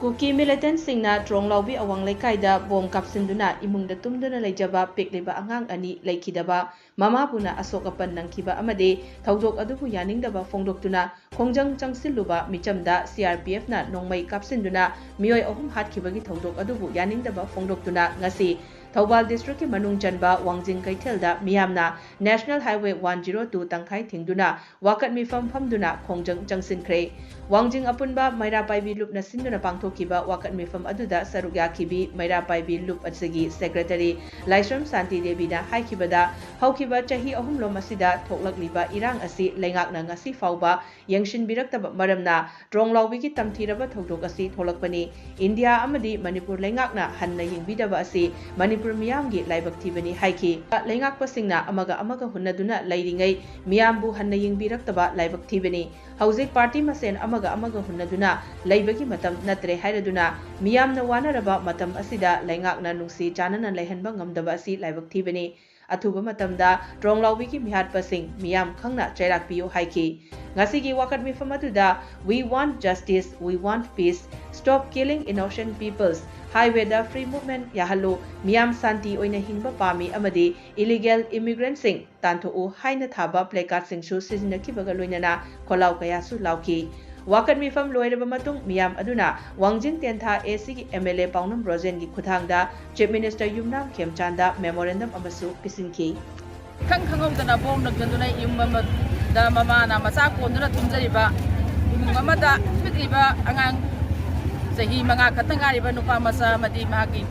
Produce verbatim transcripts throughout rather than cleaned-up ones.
ꯀꯨꯀꯤ ꯃꯤꯂꯤꯇꯦꯟꯠꯁꯤꯡꯅ ꯇ꯭ꯔꯣꯡꯂꯥꯎꯕꯤ ꯑꯋꯥꯡ ꯂꯩꯀꯥꯏꯗ ꯕꯣꯝ ꯀꯥꯞꯁꯤꯟꯗꯨꯅ ꯏꯃꯨꯡꯗ ꯇꯨꯝꯗꯨꯅ ꯂꯩꯖꯕ ꯄꯤꯛꯂꯤꯕ ꯑꯉꯥꯡ ꯑꯅꯤ ꯂꯩꯈꯤꯗꯕ, ꯃꯃꯥꯕꯨꯅ ꯑꯁꯣꯛ ꯑꯄꯟ ꯅꯪꯈꯤꯕ ꯑꯃꯗꯤ ꯊꯧꯗꯣꯛ ꯑꯗꯨꯕꯨ ꯌꯥꯅꯤꯡꯗꯕ ꯐꯣꯡꯗꯣꯛꯇꯨꯅ ꯈꯣꯡꯖꯪ ꯆꯪꯁꯤꯜꯂꯨꯕ ꯃꯤꯆꯝꯗ ꯁꯤ ꯑꯥꯔ ꯄꯤ ꯑꯦꯐꯅ ꯅꯣꯡꯃꯩ ꯀꯥꯞꯁꯤꯟꯗꯨꯅ ꯃꯤꯑꯣꯏ ꯑꯍꯨꯝ ꯍꯥꯠꯈꯤꯕꯒꯤ ꯊꯧꯗꯣꯛ ꯑꯗꯨꯕꯨ ꯌꯥꯅꯤꯡꯗꯕ ꯐꯣꯡꯗꯣꯛꯇꯨꯅ ꯉꯁꯤ ꯊꯧꯕꯥꯜ ꯗꯤꯁꯇ꯭ꯔꯤꯛꯀꯤ ꯃꯅꯨꯡ ꯆꯟꯕ ꯋꯥꯡꯖꯤꯡ ꯀꯩꯊꯦꯜꯗ ꯃꯤꯌꯥꯝꯅ national highway one zero two ꯇꯪꯈꯥꯏ ꯊꯤꯡꯗꯨꯅ ꯋꯥꯀꯠ ꯃꯤꯐꯝ ꯐꯝꯗꯨꯅ ꯈꯣꯡꯖꯪ ꯆꯪꯁꯤꯟꯈ꯭ꯔꯦ꯫ ꯋꯥꯡꯖꯤꯡ ꯑꯄꯨꯟꯕ ꯃꯩꯔꯥ ꯄꯥꯏꯕꯤ ꯂꯨꯞꯅ ꯁꯤꯟꯗꯨꯅ ꯄꯥꯡꯊꯣꯛꯈꯤꯕ ꯋꯥꯀꯠ ꯃꯤꯐꯝ ꯑꯗꯨꯗ ꯁꯔꯨꯛ ꯌꯥꯈꯤꯕꯤ ꯃꯩꯔꯥ ꯄꯥꯏꯕꯤ ꯂꯨꯞ ꯑꯁꯤꯒꯤ ꯁꯦꯀ꯭ꯔꯦꯇꯔꯤ ꯂꯥꯏꯁ꯭ꯔꯝ ꯁꯥꯟꯇꯤ ꯗꯦꯕꯤꯅ ꯍꯥꯏꯈꯤꯕꯗ, ꯍꯧꯈꯤꯕ ꯆꯍꯤ ꯑꯍꯨꯝꯂꯣꯝ ꯑꯁꯤꯗ ꯊꯣꯛꯂꯛꯂꯤꯕ ꯏꯔꯥꯡ ꯑꯁꯤ ꯂꯩꯉꯥꯛꯅ ꯉꯁꯤ ꯐꯥꯎꯕ ꯌꯦꯡꯁꯤꯟꯕꯤꯔꯛꯇꯕ ꯃꯔꯝꯅ ꯇ꯭ꯔꯣꯡꯂꯥꯎꯕꯤꯒꯤ ꯇꯝꯊꯤꯔꯕ ꯊꯧꯗꯣꯛ ꯑꯁꯤ ꯊꯣꯛꯂꯛꯄꯅꯤ꯫ ꯏꯟꯗꯤꯌꯥ ꯑꯃꯗꯤ ꯃꯅꯤꯄꯨꯔ ꯂꯩꯉꯥꯛꯅ ꯍꯟꯅ ꯌꯦꯡꯕꯤꯗꯕ ꯑꯁꯤ ꯃꯅꯤꯄꯨꯔ ꯃꯤꯌꯥꯝꯒꯤ ꯂꯥꯏꯕꯛ ꯊꯤꯕꯅꯤ ꯍꯥꯏꯈꯤ꯫ ꯂꯩꯉꯥꯛꯄꯁꯤꯡꯅ ꯑꯃꯒ ꯑꯃꯒ ꯍꯨꯟꯅꯗꯨꯅ ꯂꯩꯔꯤꯉꯩ ꯃꯤꯌꯥꯝꯕꯨ ꯍꯟꯅ ꯌꯦꯡꯕꯤꯔꯛꯇꯕ ꯂꯥꯏꯕꯛ ꯊꯤꯕꯅꯤ꯫ ꯍꯧꯖꯤꯛ ꯄꯥꯔꯇꯤ ꯃꯁꯦꯟ ꯑꯃꯒ ꯑꯃꯒ ꯍꯨꯟꯅꯗꯨꯅ ꯂꯩꯕꯒꯤ ꯃꯇꯝ ꯅꯠꯇ꯭ꯔꯦ ꯍꯥꯏꯔꯗꯨꯅ ꯃꯤꯌꯥꯝꯅ ꯋꯥꯅꯔꯕ ꯃꯇꯝ ꯑꯁꯤꯗ ꯂꯩꯉꯥꯛꯅ ꯅꯨꯡꯁꯤ ꯆꯥꯟꯅꯅ ꯂꯩꯍꯟꯕ ꯉꯝꯗꯕ ꯑꯁꯤ ꯂꯥꯏꯕꯛ ꯊꯤꯕꯅꯤ꯫ ꯑꯊꯨꯕ ꯃꯇꯝꯗ ꯇ꯭ꯔꯣꯡꯂꯥꯎꯕꯤꯒꯤ ꯃꯤꯍꯥꯠꯄꯁꯤꯡ ꯃꯤꯌꯥꯝ ꯈꯪꯅ ꯆꯩꯔꯥꯛ ꯄꯤꯌꯨ ꯍꯥꯏꯈꯤ꯫ ꯉꯁꯤꯒꯤ ꯋꯥꯀꯠ ꯃꯤꯐꯝ ꯑꯗꯨꯗ "We want justice, we want peace, stop killing innocent peoples, highway the free movement ꯌꯥꯍꯜꯂꯨ, ꯃꯤꯌꯥꯝ ꯁꯥꯟꯇꯤ ꯑꯣꯏꯅ ꯍꯤꯡꯕ ꯄꯥꯝꯃꯤ ꯑꯃꯗꯤ ꯏꯂꯤꯒꯦꯜ ꯏꯃꯤꯒ꯭ꯔꯦꯟꯠꯁꯤꯡ ꯇꯥꯟꯊꯣꯛꯎ" ꯍꯥꯏꯅ ꯊꯥꯕ ꯄ꯭ꯂꯦꯀꯥꯔꯗꯁꯤꯡꯁꯨ ꯁꯤꯖꯤꯟꯅꯈꯤꯕꯒ ꯂꯣꯏꯅꯅ ꯈꯣꯜꯂꯥꯎ ꯀꯌꯥꯁꯨ ꯂꯥꯎꯈꯤ꯫ ꯋꯥꯀꯠ ꯃꯤꯐꯝ ꯂꯣꯏꯔꯕ ꯃꯇꯨꯡ ꯃꯤꯌꯥꯝ ꯑꯗꯨꯅ ꯋꯥꯡꯖꯤꯡ ꯇꯦꯟꯊꯥ ꯑꯦ ꯁꯤꯒꯤ ꯑꯦꯝ ꯑꯦꯜ ꯑꯦ ꯄꯥꯎꯅꯝ ꯔꯣꯖꯦꯟꯒꯤ ꯈꯨꯠꯊꯥꯡꯗ ꯆꯤꯐ ꯃꯤꯅꯤꯁꯇꯔ ꯌꯨꯝꯅꯥꯝ ꯈꯦꯝꯆꯥꯟꯗ ꯃꯦꯃꯣꯔꯦꯟꯗꯝ ꯑꯃꯁꯨ ꯄꯤꯁꯤꯟꯈꯤ꯫ ꯏꯈꯪ ꯈꯪꯍꯧꯗꯅ ꯕꯣꯝ ꯂꯪꯁꯤꯟꯗꯨꯅ ꯌꯨꯝ ꯑꯃꯗ ꯃꯃꯥꯅ ꯃꯆꯥ ꯀꯣꯟꯗꯨꯅ ꯇꯨꯝꯖꯔꯤꯕ ꯏꯃꯨꯡ ꯑꯃꯗ ꯄꯤꯛꯂꯤꯕ ꯑꯉꯥꯡ ꯆꯍꯤ ꯃꯉꯥ ꯈꯛꯇ ꯉꯥꯏꯔꯤꯕ ꯅꯨꯄꯥ ꯃꯆꯥ ꯑꯃꯗꯤ ꯃꯍꯥꯛꯀꯤ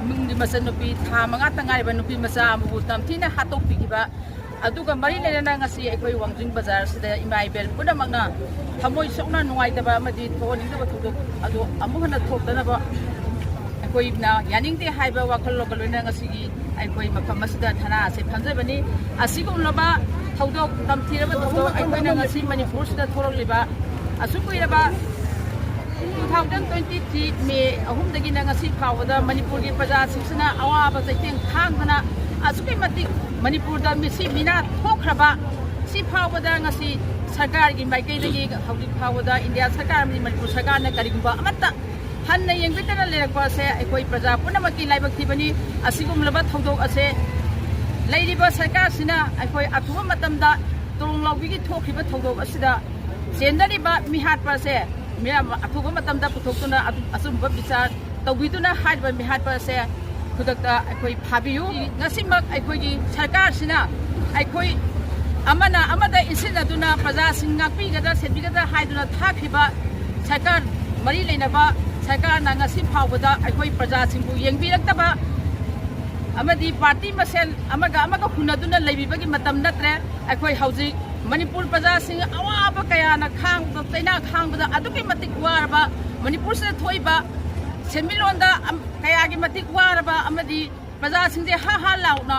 ꯏꯃꯨꯡꯒꯤ ꯃꯆꯟꯅꯨꯄꯤ ꯊꯥ ꯃꯉꯥꯇ ꯉꯥꯏꯔꯤꯕ ꯅꯨꯄꯤ ꯃꯆꯥ ꯑꯃꯕꯨ ꯇꯝꯊꯤꯅ ꯍꯥꯠꯇꯣꯛꯄꯤꯈꯤꯕ ꯑꯗꯨꯒ ꯃꯔꯤ ꯂꯩꯅꯅ ꯉꯁꯤ ꯑꯩꯈꯣꯏ ꯋꯥꯡꯖꯤꯡ ꯕꯖꯥꯔ ꯑꯁꯤꯗ ꯏꯃꯥ ꯏꯕꯦꯜ ꯄꯨꯝꯅꯃꯛꯅ ꯊꯃꯣꯏ ꯁꯣꯛꯅ ꯅꯨꯡꯉꯥꯏꯇꯕ ꯑꯃꯗꯤ ꯊꯣꯛꯍꯟꯅꯤꯡꯗꯕ ꯊꯧꯗꯣꯛ ꯑꯗꯨ ꯑꯃꯨꯛ ꯍꯟꯅ ꯊꯣꯛꯇꯅꯕ ꯑꯩꯈꯣꯏꯅ ꯌꯥꯅꯤꯡꯗꯦ ꯍꯥꯏꯕ ꯋꯥꯈꯜꯂꯣꯟꯒ ꯂꯣꯏꯅꯅ ꯉꯁꯤꯒꯤ ꯑꯩꯈꯣꯏ ꯃꯐꯝ ꯑꯁꯤꯗ ꯙꯔꯅꯥ ꯑꯁꯤ ꯐꯝꯖꯕꯅꯤ꯫ ꯑꯁꯤꯒꯨꯝꯂꯕ ꯊꯧꯗꯣꯛ ꯇꯝꯊꯤꯔꯕ ꯊꯧꯗꯣꯛ ꯑꯩꯈꯣꯏꯅ ꯉꯁꯤ ꯃꯅꯤꯄꯨꯔꯁꯤꯗ ꯊꯣꯛꯂꯛꯂꯤꯕ ꯑꯁꯨꯛ ꯀꯨꯏꯔꯕ two thousand twenty three May ꯑꯍꯨꯝꯗꯒꯤꯅ ꯉꯁꯤ ꯐꯥꯎꯕꯗ ꯃꯅꯤꯄꯨꯔꯒꯤ ꯄ꯭ꯔꯖꯥꯁꯤꯡꯁꯤꯅ ꯑꯋꯥꯕ ꯆꯩꯊꯦꯡ ꯈꯥꯡꯗꯅ ꯑꯁꯨꯛꯀꯤ ꯃꯇꯤꯛ ꯃꯅꯤꯄꯨꯔꯗ ꯃꯤꯁꯤ ꯃꯤꯅꯥ ꯊꯣꯛꯈ꯭ꯔꯕ ꯁꯤ ꯐꯥꯎꯕꯗ ꯉꯁꯤ ꯁꯔꯀꯥꯔꯒꯤ ꯃꯥꯏꯀꯩꯗꯒꯤ ꯍꯧꯖꯤꯛ ꯐꯥꯎꯕꯗ ꯏꯟꯗꯤꯌꯥ ꯁꯔꯀꯥꯔ ꯑꯃꯗꯤ ꯃꯅꯤꯄꯨꯔ ꯁꯔꯀꯥꯔꯅ ꯀꯔꯤꯒꯨꯝꯕ ꯑꯃꯠꯇ ꯍꯟꯅ ꯌꯦꯡꯕꯤꯗꯅ ꯂꯩꯔꯛꯄ ꯑꯁꯦ ꯑꯩꯈꯣꯏ ꯄ꯭ꯔꯖꯥ ꯄꯨꯝꯅꯃꯛꯀꯤ ꯂꯥꯏꯕꯛ ꯊꯤꯕꯅꯤ꯫ ꯑꯁꯤꯒꯨꯝꯂꯕ ꯊꯧꯗꯣꯛ ꯑꯁꯦ ꯂꯩꯔꯤꯕ ꯁꯔꯀꯥꯔꯁꯤꯅ ꯑꯩꯈꯣꯏ ꯑꯊꯨꯕ ꯃꯇꯝꯗ ꯇꯣꯔꯣꯡ ꯂꯥꯎꯕꯤꯒꯤ ꯊꯣꯛꯈꯤꯕ ꯊꯧꯗꯣꯛ ꯑꯁꯤꯗ ꯆꯦꯟꯅꯔꯤꯕ ꯃꯤꯍꯥꯠꯄ ꯑꯁꯦ ꯃꯤꯌꯥꯝ ꯑꯊꯨꯕ ꯃꯇꯝꯗ ꯄꯨꯊꯣꯛꯇꯨꯅ ꯑꯗꯨ-, ꯑꯆꯨꯝꯕ ꯕꯤꯆꯥꯔ ꯇꯧꯕꯤꯗꯨꯅ ꯍꯥꯏꯔꯤꯕ ꯃꯤꯍꯥꯠꯄ ꯑꯁꯦ ꯈꯨꯗꯛꯇ ꯑꯩꯈꯣꯏ ꯐꯥꯕꯤꯌꯨ꯫ ꯉꯁꯤꯃꯛ ꯑꯩꯈꯣꯏꯒꯤ ꯁꯔꯀꯥꯔꯁꯤꯅ ꯑꯩꯈꯣꯏ ꯑꯃꯅ ꯑꯃꯗ ꯏꯟꯁꯤꯟꯅꯗꯨꯅ ꯄ꯭ꯔꯖꯥꯁꯤꯡ ꯉꯥꯛꯄꯤꯒꯗ꯭ꯔꯥ, ꯁꯦꯟꯕꯤꯒꯗ꯭ꯔꯥ ꯍꯥꯏꯗꯨꯅ ꯊꯥꯈꯤꯕ ꯁꯔꯀꯥꯔ, ꯃꯔꯤ ꯂꯩꯅꯕ ꯁꯔꯀꯥꯔꯅ ꯉꯁꯤ ꯐꯥꯎꯕꯗ ꯑꯩꯈꯣꯏ ꯄ꯭ꯔꯖꯥꯁꯤꯡꯕꯨ ꯌꯦꯡꯕꯤꯔꯛꯇꯕ ꯑꯃꯗꯤ ꯄꯥꯔꯇꯤ ꯃꯁꯦꯜ ꯑꯃꯒ ꯑꯃꯒ ꯍꯨꯟꯅꯗꯨꯅ ꯂꯩꯕꯤꯕꯒꯤ ꯃꯇꯝ ꯅꯠꯇ꯭ꯔꯦ꯫ ꯑꯩꯈꯣꯏ ꯍꯧꯖꯤꯛ ꯃꯅꯤꯄꯨꯔ ꯄ꯭ꯔꯖꯥꯁꯤꯡ ꯑꯋꯥꯕ ꯀꯌꯥꯅ ꯈꯥꯡꯕꯗ, ꯆꯩꯅꯥ ꯈꯥꯡꯕꯗ ꯑꯗꯨꯛꯀꯤ ꯃꯇꯤꯛ ꯋꯥꯔꯕ, ꯃꯅꯤꯄꯨꯔꯁꯤꯗ ꯊꯣꯛꯏꯕ ꯁꯦꯟꯃꯤꯠꯂꯣꯟꯗ ꯑꯝ-, ꯀꯌꯥꯒꯤ ꯃꯇꯤꯛ ꯋꯥꯔꯕ ꯑꯃꯗꯤ ꯄ꯭ꯔꯖꯥꯁꯤꯡꯁꯦ ꯍꯥ ꯍꯥ ꯂꯥꯎꯅ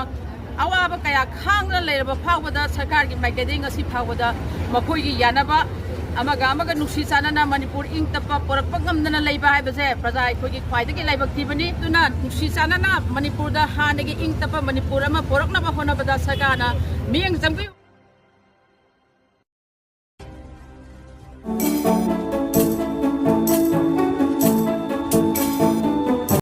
ꯑꯋꯥꯕ ꯀꯌꯥ ꯈꯥꯡꯗꯨꯅ ꯂꯩꯔꯕ ꯐꯥꯎꯕꯗ ꯁꯔꯀꯥꯔꯒꯤ ꯃꯥꯏꯀꯩꯗꯒꯤ ꯉꯁꯤ ꯐꯥꯎꯕꯗ ꯃꯈꯣꯏꯒꯤ ꯌꯥꯅꯕ, ꯑꯃꯒ ꯑꯃꯒ ꯅꯨꯡꯁꯤ ꯆꯥꯟꯅꯅ ꯃꯅꯤꯄꯨꯔ ꯏꯪ ꯇꯞꯄ ꯄꯣꯔꯛꯄ ꯉꯝꯗꯅ ꯂꯩꯕ ꯍꯥꯏꯕꯁꯦ ꯄ꯭ꯔꯖꯥ ꯑꯩꯈꯣꯏꯒꯤ ꯈ꯭ꯋꯥꯏꯗꯒꯤ ꯂꯥꯏꯕꯛ ꯊꯤꯕꯅꯤ꯫ ꯑꯗꯨꯅ ꯅꯨꯡꯁꯤ ꯆꯥꯟꯅꯅ ꯃꯅꯤꯄꯨꯔꯗ ꯍꯥꯟꯅꯒꯤ ꯏꯪ ꯇꯞꯄ ꯃꯅꯤꯄꯨꯔ ꯑꯃ ꯄꯣꯔꯛꯅꯕ ꯍꯣꯠꯅꯕꯗ ꯁꯔꯀꯥꯔꯅ ꯃꯤꯠꯌꯦꯡ ꯆꯪꯕꯤꯌꯨ꯫